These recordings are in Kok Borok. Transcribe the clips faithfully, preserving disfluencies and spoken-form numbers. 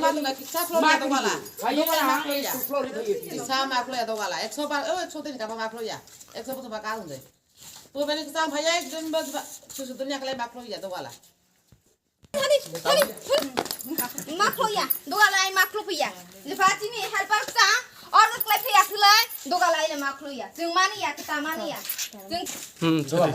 ma tongna kisa khlo ya dogala. Dogala ma khlo ya. Kisa ma khlo ya dogala. Ekso ba, o ekso tin ka ba ma khlo ya. Ekso bo ba ka hwnde. Bo bani kisa phai ya ekjon ba susu dunya kale ma khlo ya dogala. Thani, thani, thani. Ma khlo ya. Dogala ai ma khlo ya. Liba chini helper ta. Order khlai phai ya khulai. Dogala ai ma khlo ya. Jeng mani ya, kita mani ya. Jeng Hmm, sorry.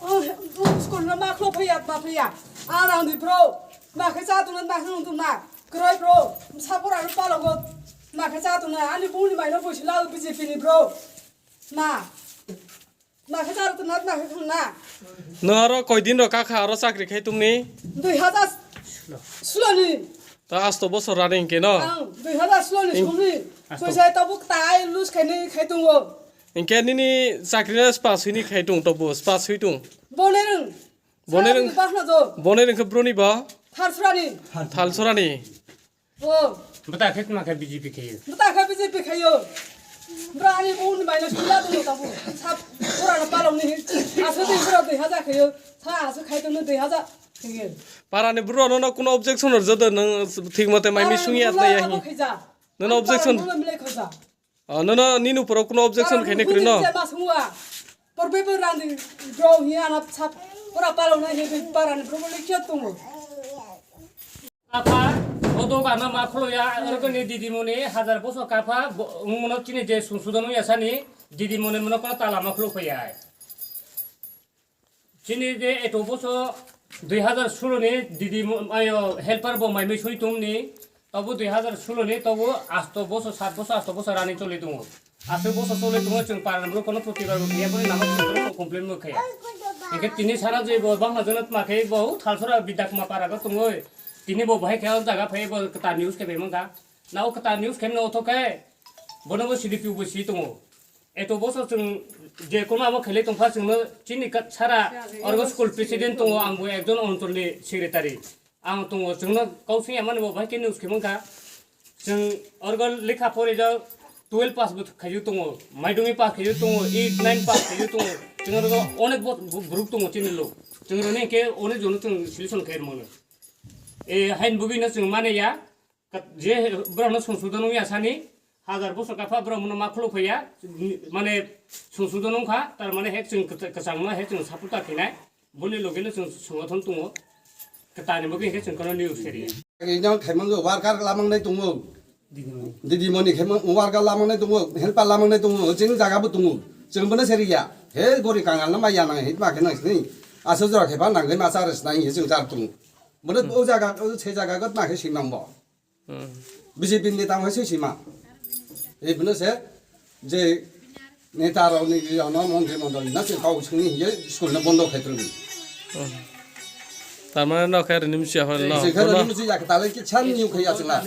Oh, oh, school no ma khlo phai ya, ma phai ya. Arang di bro. Ma khe cha tu na, ma khe tu na. Kroi bro. Sa pura ru palo go. Ma khe cha tu na. Ani buni mai no busi la B J P ni bro. Ma. Ma khe cha tu na, ma khe khang na. No aro koi din ro ka kha aro chakri khai tung ni? Dui hajar sulo ni. Ta asto bosor running ke no? Ang dui hajar sulo ni Ing- sum ni. Asto. Poisa ta buk ta ai lose khai ni khai tung o. Hinkhe nini chakri na spa sui ni khai tung to bo spa sui tung. Bone rung. Bone rung. Sari bahna do. Bone rung khe bro ni ba? Thalsora ni. Thalsora ni. Oh. Bata khe ma khe B J P khe. Bata khe B J P khayo. Bra ani bun bai na sula tu ta bu. Sap pura na palong ni. Asu di pura dui hajar khayo. Sa asu khai tu dui hajar. Khayo. Para ni bro no no kuno objection or jodo nang thik mate mai mi sung ya ta ya hi. Nono objection. Nono nini upor o kuno objection khainai kwrwi no? Porbe bo rani bro hi ana sap pura palong na hi para ni bro le kyo tongo. Apa, o dogan no ma khwlaiya, orokni didimoni hajar bosor kapha, wngmano chini je sumsudon wngya sani, didimoni mono kono tala ma khwlai phaiya. Chini je eto boso dui hajar solo ni didi mo-, ayo, helper bo mai mui sui tong ni, tobo dui hajar solo ni, tobo asto boso, sat boso, asto boso rani choli tongo. Asto boso choli tongo, chwng para ni borok kono protibar bo kaya, boni namo chwng complain bo kaya. Eke tini sana je bo bangma jonot ma khe bo thalsora bidak ma para go tongo. Tini bo bahai khe o jaga phai bo kwtal news khe bai mangka. Na o kwtal news khe no otho khe bono bo C D P O bo si tongo. Eto bosor chwng je kono abo khelai tongkha, chwngno chini ka-, sara orgo school president tongo, ang bo ekjon onchol ni secretary. Ang tongo, chwngno kausing yamani bo bahai khe news khe mankha. Chwng orgo lekha porijak twelve pass bo khaiwi tongo, madhyamik pass khaiwi tongo, eight, nine pass khaiwi tongo. Chwng orgo onek bo, bo, borok tongo chini lok. Chwng roni khe onek jono chwng solution khe rwmano. E, hain bugwino chwng mane ya. Kat-, je borokno sumsudon wngya sani, hajar bosor kapha borok mono ma khuluk phaiya, mane sumsudon wngkha, tar mane he chwng kwcha-, kwchangno he chwng support ta khinai, boni logino chwng songothon tongo, kwtani bagwi hinkhe chwng kono news seriya. Ino khaimang worker lamangnai tongo, didimoni khaimang worker lamangnai tongo, helper lamangnai tongo, chini jaga bo tongo, chwng bono seriya, he gori kangal no maya nang hit ma khe nang sini, aso jora khe ba nang khe ma char snai he chwng char tongo, bono o jaga, o se jaga got ma khe simang bo. Hmm. B J P ni tamo hai se sima. Ei bono se je neta rok ni rok no montri mondol na se kau sini ye school no bondo khai tong. Hmm. Tar mane no khe rini msia hor no. Se khe rini msia yak tale ki chan niu khai ya chwla.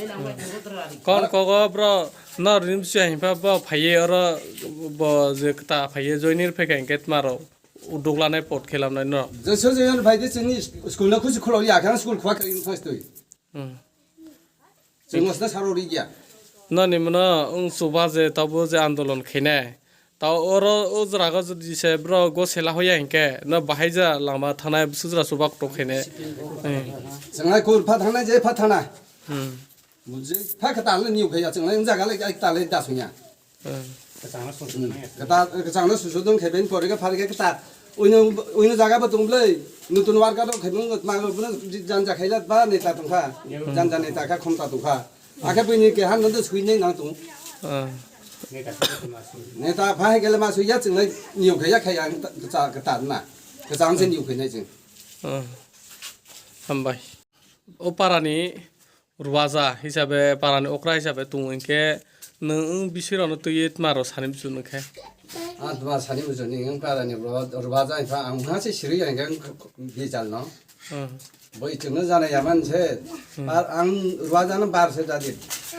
Kon kogo bro no rini msia hin pha bo phaiye oro bo je ta phaiye joinir phai khe ket maro. Uduk lanai pot khe lamnai no. Je se je phai de chini school no khusi khulok ya khan school khwa khai thas twi. Hmm. Chwng mosna saro ri ya. Nani mano wng chuba je tabo je andolon khainai. Tao oro o jora go jodi se bro go sela hoya hinkhe no bahai ja lama thanai sujra chuba kutok khainai. Hmm. Chwng hai kur pha thanai je pha thanai. Hmm. Buji pha khe tal ni ukhai ya chwng lai jaga lai ai tal da sunya. Hmm. Kwchangno sumsudon ya. Kata, kwchangno sumsudon khai ben pore khe phar khe kata. Uino, uino jaga bo tong blai. Nutun worker rok khai mung ma rok bono janja khai lat ba neta tong kha. Hmm. Janja neta kha khomta tong kha. Akhe bini ke han do sui nei nang tong. Hmm. Neta pha hai kele ma sui ya chwng lai niu khai ya khai ang ta, ta, ta na. Kwchang se niu khai nai chwng. Hmm. Hambai. O parani ruaja hisabe, parani okra hisabe tongo hinkhe nwng bisi rokno twiwi tma rok sani muchung nukhe. Ah, tma sani muchung ni wng parani ro-, ruaja hinkhe ang hwnse siri ya hinkhe bijal no. Hmm. Bo ichung no jana yaman se. Hmm. Ar ang ruaja no bar se jadi.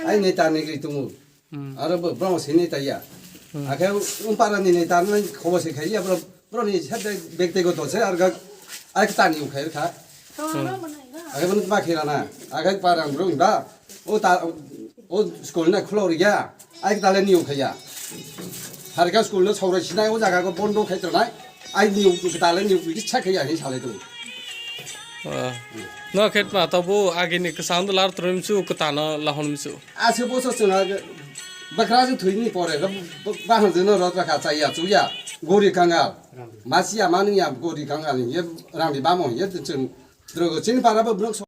Ai neta nigri tongo. Hmm. Aro bo, borok sini ta ya. Hmm. Akhe um para ni ni tar nang khobo se khai ya, bro, bro ni sab de bek te go to se ar ga, ai ta ni u khai kha. Hmm. Akhe ban ma khela na. Akhe para bro ba. O ta, o school na khulo ri ya. Ai ta le ni u khai ya. Har ga school no chhoro sinai o jaga go bondo khai to nai. Ai ni u ta le ni u cha khai ya ni sale tu. Ah. No khet ma to bo agi ni kesang do lar trum su ketano lahon su. Ase boso chwng ha bakra jwng thwini pore, ba-, ba-, bahar jwng no rot rakha chaya chuya, gori kangal. Masiya mani ya gori kangal, ye rangni bamo, ye chwng drogo chini para bo bwrok